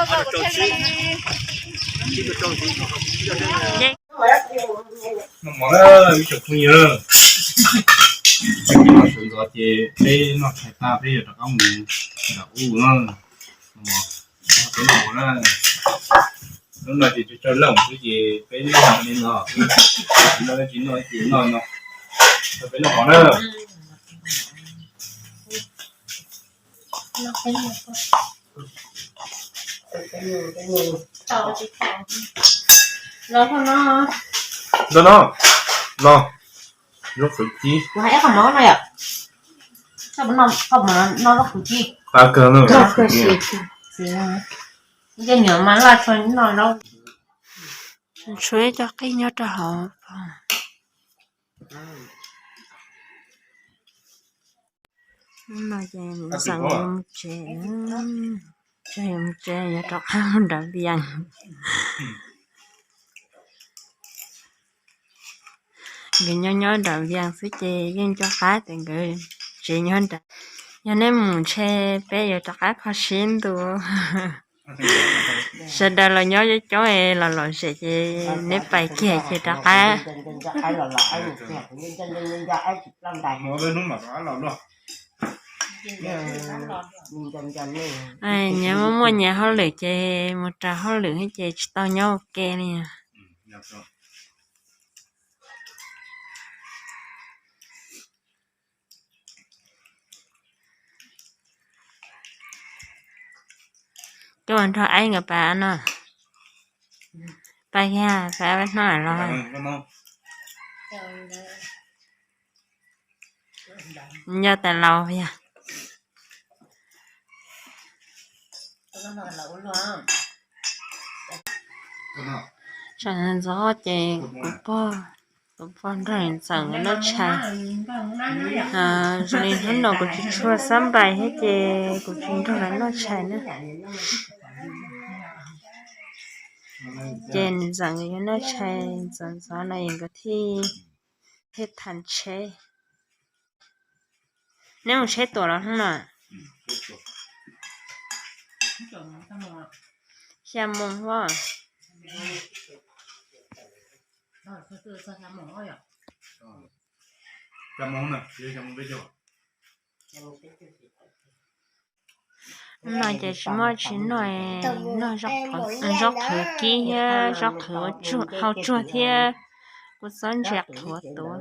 Noj mov na ib tsoom phooj ywg, sawv ntxov ces peb noj tshais tag peb yuav rov qab mus nram ub na. Peb noj mov na, hnub no ces tsaws leej xwb ces peb noj li no, tsis noj ces noj no, peb noj mov na. Ntawm no, no, zaub qhwv kib. Qab kawg no. Tshuav ib co qij nyob rau hauv. Hnub no ces mus xeem yuav mus tsev, tseem yuav mus tsev yuav rov qab mus nram Vias. Nkawd nyob nyob nram Vias xwb ces yeej nco qab tias nkawd tsev nyob nrad. Yog neb mus ntshe peb yuav rov qab kho siab ntua. Sawv daws los nyob coob coob los lom zem ces neb pais kiag ces rov qab. Nyias muaj muaj nyias hauj lwm ces mus raws hauj lwm ces tsis tau nyob ua ke li. Coj nrog aib nkawd pab no. Pab kiag, pab hnub los. Nyob tas laus yog. Tsam ntxov ces kuv pog, kuv pog nrog ntxawm nkawd noj tshais. Zoo li hnub no kuv tsis tshua xab npais thiab ces kuv tsis nrog lawv noj tshais na. Ces ntxawm nkawd yuav noj tshais, ntxov ntxov no es nkawd thiaj, thiaj tham tsheb. Neb mus tsheb tuam los hnub no? Xya moos os. Hnub no ces tsis muaj tsis noj, noj zaub qhwv kib thiab zaub qhwv hau tsuag thiab kua txob ntsa qhuav tuav.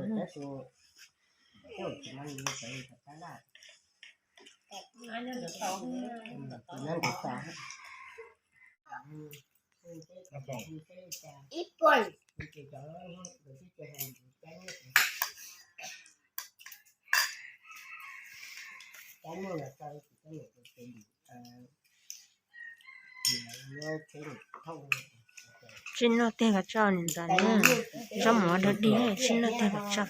Tsis noj tiag kav tso niam ntxawm na, zaub mov dog dig, tsis noj tiag kav tso.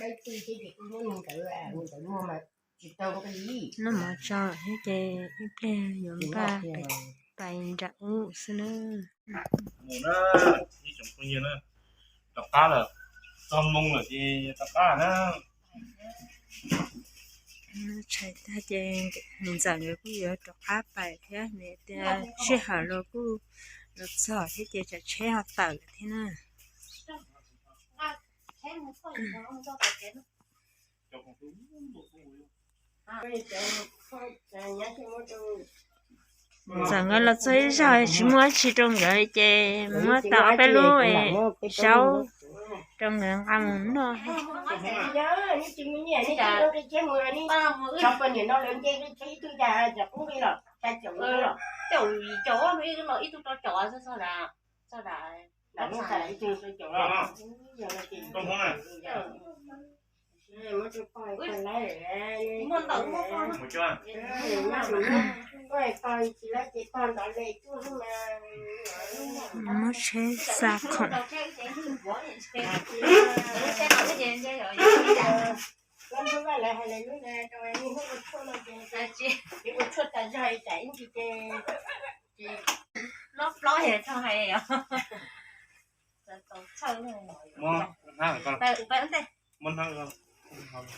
Noj mov tso thiab ces ib pliag yuav npaj pais nram ub xwb na. Mus na, ib tsoom phooj ywg na, rov qab lawm, txog moo lawm ces rov qab na. Tshais tag ces niam ntxawm nkawd kuj yuav rov qab pais thiab, nws tias sij hawm los kuj los txog thiab ces tsam tsheb ho tawm lawm thiab na. Ntxawm nkawd los txog ib zaug tsis muaj dab tsi rau nkawd ces muab tau ob peb lub zaub rau nkawd nqa mus noj. Muab tsheb xa khoom.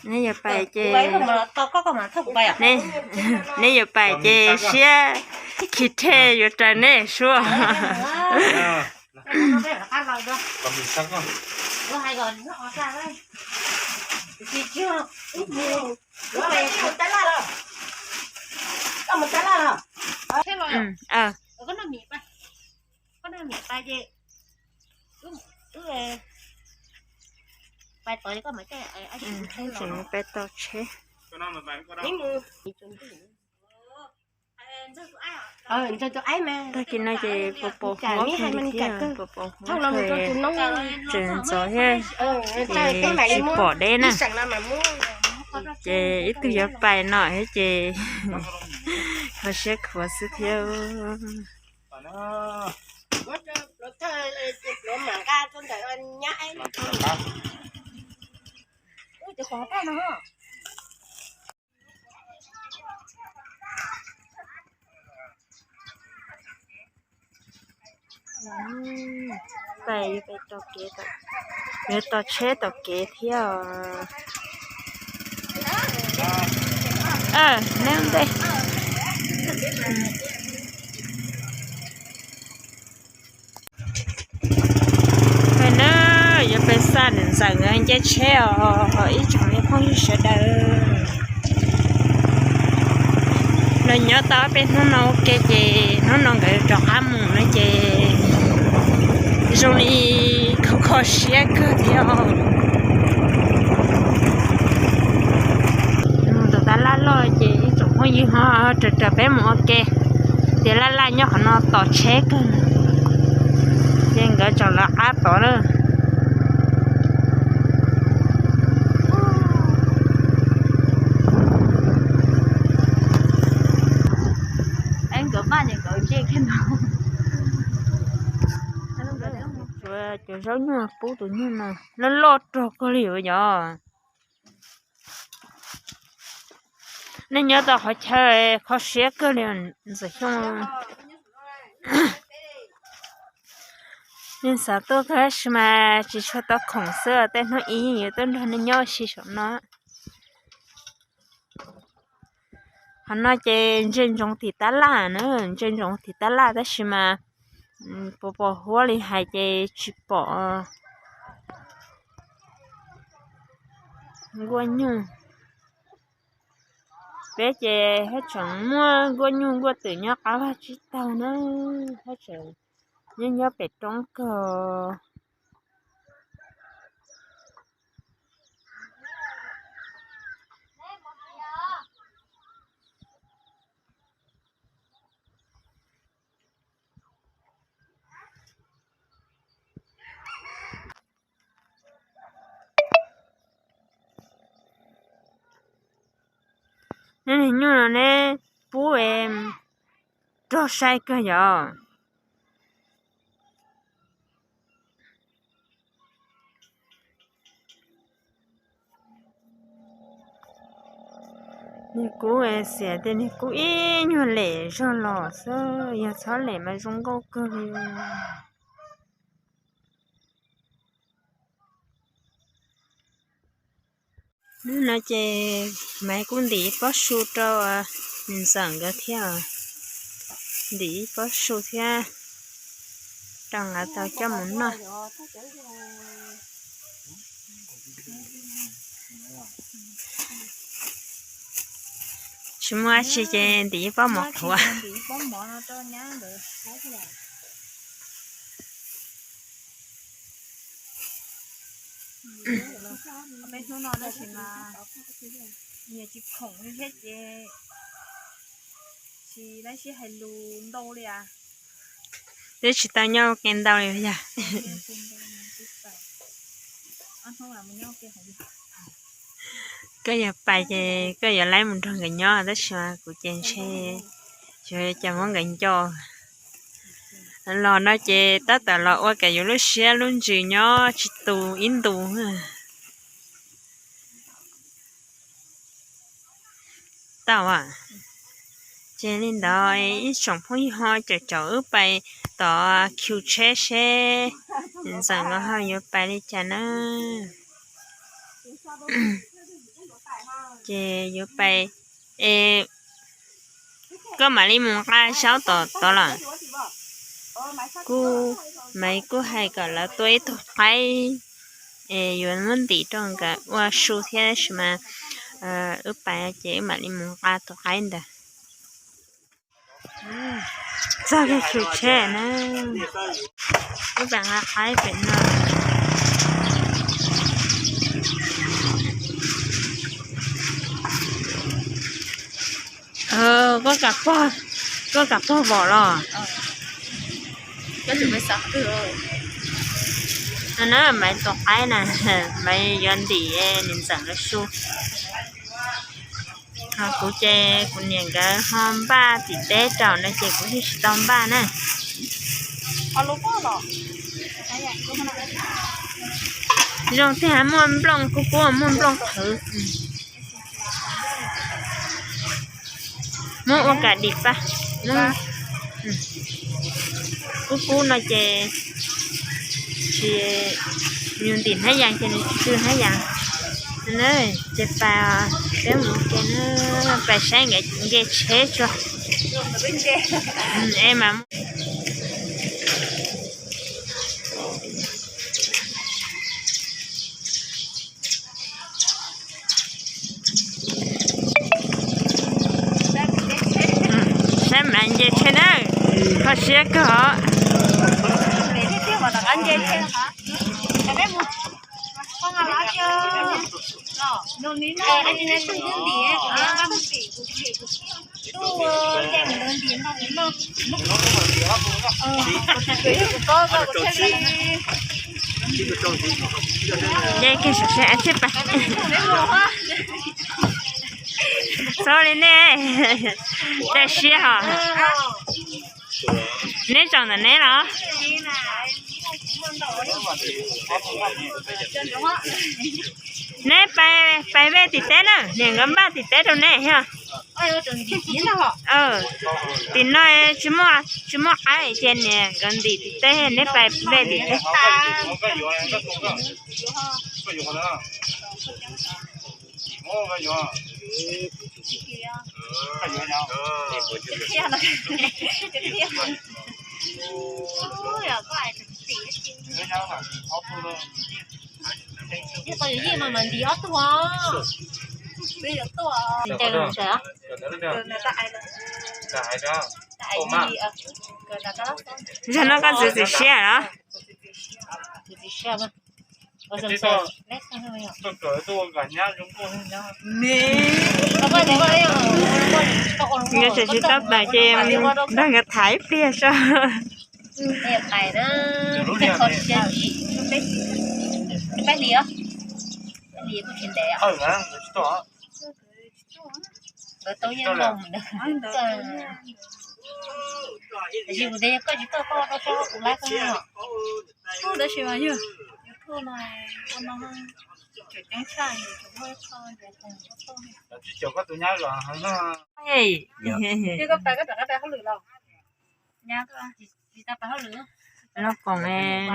Neb yuav pais ces, neb yuav pais ces siab khi rhe yuav raws neb suab. Tseem pais tos tsheb. Tag kis no ces puas pom huab thiab, puas pom huab, tseem ntxov thiab, ces tsis pom deb na. Ces ib tug yuav pais no thiab ces ho siab khuav xwb thiab. Pais, yuav tos tsheb tom kev thiab os. Neb ntej. Pais na, yuav pais xa niam ntxawm nkawd nce tsheb os ib tsoom phooj ywg sawv daws. Los nyob tau peb hnub no ua ke ces hnub no nkawd rov qab mus no ces zoo li kho kho siab kawg thiab. Mus tom tab laj loj ces ib tsoom phooj ywg ho raws raws peb mus ua ke. Tias laj laj nyob qhov no tos tsheb kawg, ces nkawd tseem lawv qab tod na. Cov zaub nyuj pub tus nyuj no loj loj rog kawg li yom. Nej nyob tau qhov chaw kho siab kawg li Ntxawm Xyooj. Nej xav tuaj kawg tab sis mas tsis tshua tau khoom xwb, tej hnub ib yeej yuav tuaj nrog nej nyob ua si saum no. Qhov no ces ntsia ntsoov tim tab laj na, ntsia ntsoov tim tab laj tab sis mas puas pom huab li hais ces tsis pom nkuaj nyuj. Peb ces haj tseem muaj nkuaj nyuj nkuaj twm nyob qab vaj tsib taug na, haj tseem nyob nyob pem roob kawg. Neb niag nyuj no neb pub rog sai kawg yom. Niag kub xiam tias niag kub ib nyuag lem zog los xwb, yog txhob lem mas zoo nkauj kawg li. Hnub no ces Maiv kuj ntim ib pob su rau niam ntxawm nkawd thiab, ntim ib pob su thiab rau nkawd tau coj mus noj. Tsis muaj dab tsi ces ntim ib pob mov qhuav. Peb hnub no tab sis mas nyias tsis khoom li thiab ces tsis laib sib hais lus ntau li as. Twb tsis tau nyob ua ke ntau li yog. Koj yog pais ces koj yuav laib mus nrog nkawd nyob tab sis mas kuv ces ntshe xyov cas muab nkawd nco. Los no ces tab tom los ua kom yus lub siab lub ntsws nyob tsis tu ib ntus. Tau, ces li ntawd ib tsoom phooj ywg ho caum caum wb pais tom khiu tsheb seb niam ntxawm nkawd ho yuav pais li cas na. Ces yuav pais, es koj mam li mus nqa zaub tom tod los. Kuv, Maiv kuj hais kom lawv tua ib tug qaib, es yuav muab ntim rau nkawd ua su thiab, tab sis mas wb pais ces wb mam li mus nqa tus qaib ntawd. Txog kiag tsheb na, wb pais nqa qaib pem no. Koj kam pog, koj kam pog vom los? No na, Maiv tus qaib na, Maiv yuav ntim niam ntxawm lawv su. Ho kuv ces kuv niam nkawd ho npaj tim teb rau no ces kuv thiaj tsis tau npaj na. Zoo tiag, muaj nplooj kub kub, muaj nplooj qhwv. Muab ua kam dim pa. Kub kub no ces tsis, yus ntim hnab yas ces nws tsis tw hnab yas. Ces pais, peb mus ke na, pais saib nkawd nce tsheb tso. Es mas saib mas nce tsheb na, kho siab kawg os. Nce kiag saum seb ab tsheb pais. Txhob li nej, cia siab hos. Neb tsaus ntawm neb los? Neb pais, pais vej tim teb na, niam nkawd npaj tim teb rau neb thiab. Tim no tsis muaj qaib ces niam nkawd ntim tim teb, neb pais vej tim teb. Zaum no koj txiav txim siab los? Nkawd tseem tsis tau tawm ces nrog nkawd tham ib pliag tso. Lub koom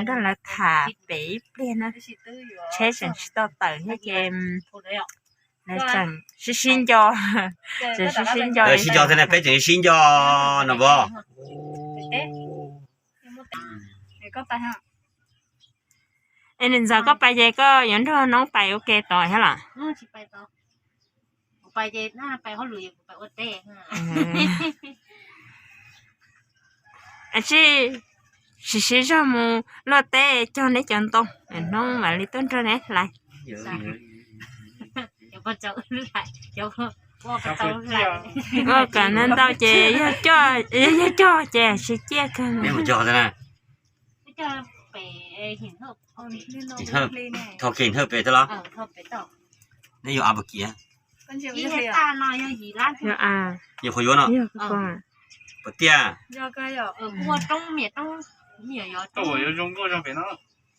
nrog lawv tham pem ib pliag na, tsheb tseem tsis tau tawm thiab ces lawv tseem sib sib nco, tseem sib sib nco. Sib nco thiab na, peb tseem sib nco no as. Es niam ntxawm koj pais ces koj yuav nrog noob pais ua ke tod thiab los? Tsis, siv siv zog mus luaj teb cog neb cov ntoo, hnub mam li tuaj nrog neb hlais. Ua kom ntau ntau ces yog coj, yog cog ces siv ciaj kawg. Thau ke thawj pem thiab los? Neb yuav av puas kiv? Yuav av. Yuav qhuav yuav no? Puas tiaj?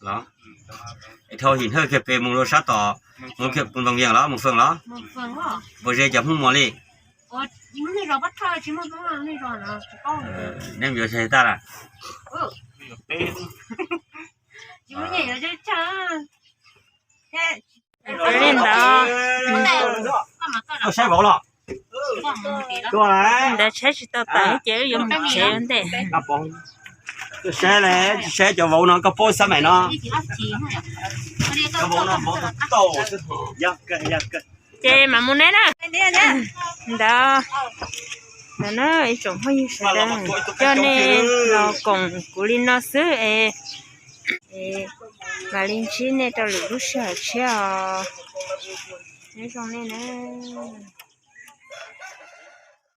Los, es thau him thawj kiag pem mus rau sab tom, mus kiag mus Ntoos Vias los mus Fwm los? Puas ze cov Hmoob Muas li? Neb mus yuav tag lawm. Li ntawd, ntawd tshaib tsis tau tawm ces wb yuav mus tsev ua ntej. Saib, tsis saib cov vauv no, koj paub xab maim no. Ces mam mus neb na. Ntawd, ntawd na ib tsoom phooj ywg sawv daws, coj nej los koom kuv li no xwb es mam li ntsib nej rau lwm lub sij hawm tshiab os. Nyob zoo nej na.